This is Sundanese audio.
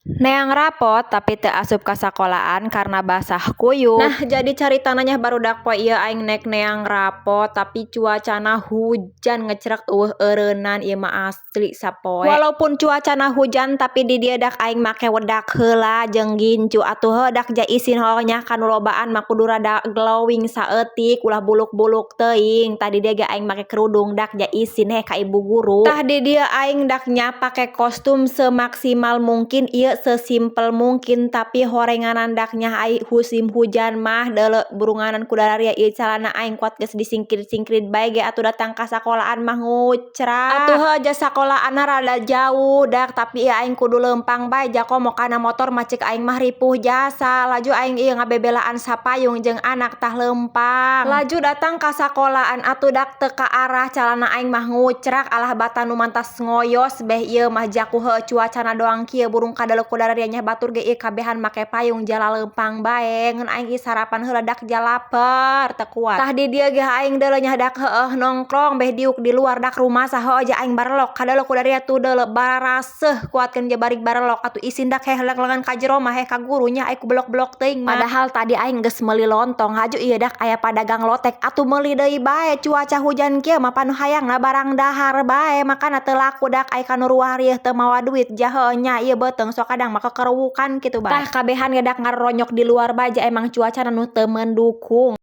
Neang rapot tapi teu asup ka sakolaan karena basah kuyup. Nah, jadi caritana nya, barudak, poe ieu aing nek neang rapot tapi cuacana hujan ngecrek euweuh eureunnan, ieu mah asli sapoe. Walaupun cuacana hujan, tapi di dieu dak aing make wedak heula jeung gincu atuh heuh dak ja isin heuh nya, kanu lobaan mah kudu rada glowing saeutik, ulah buluk-buluk teuing. Tadi dieu ge aing make kerudung dak ja isin heh ka ibu guru. Tah, di dieu aing dak nya pake kostum semaksimal mungkin, ieu sesimpel mungkin, tapi horenganan dak nya ai musim hujan mah deuleu burunganan ku dararia. Ieu calana aing kuat geus disingkir-singkirin bae ge atuh datang ka sakolaan mah ngucrak. Atuh heuh ja sakolaanna rada jauh dak, tapi ieu aing kudu leumpang bae ja komo kana motor mah ceuk aing mah ripuh jasa. Laju aing ieu ngabebelaan sapayung jeung anak, tah leumpang. Laju datang ka sakolaan atuh dak teu ka arah, calana aing mah ngucrak, alah bata nu mantas ngoyos beh ieu mah. Jaku heuh cuacana doang kieu burung kadeuleu ku dararia nya, batur ge ieu kabehan make payung jala leumpang bae. Ngan aing ieu sarapan heula dak ja lapar teu kuat. Tah, di dieu ge aing deuleu nya dak heueuh nongkrong beh diuk di luar dak rumasa heueuh ja aing barelok kadeuleu ku daria tuh deuleu bararaseuh kuatkeun ja barig barelok. Atuh isin dak heh lengan ka jero mah heh ka guru nya ai ku belok-belok teuing mah. Padahal tadi aing geus meuli lontong. Haju ieu dak aya padagang lotek atuh meuli deui bae. Cuaca hujan kieu mah panu hayangna barang dahar bae, makana teu laku dak ai kanu ruah rieuh teu mawa duit ja heueuh nya ieu beuteung sok kadang mah kekerewukan kitu bae. Tah, kabehan ge dak ngaroronyok di luar bae ja emang cuacana nu teu mendukung.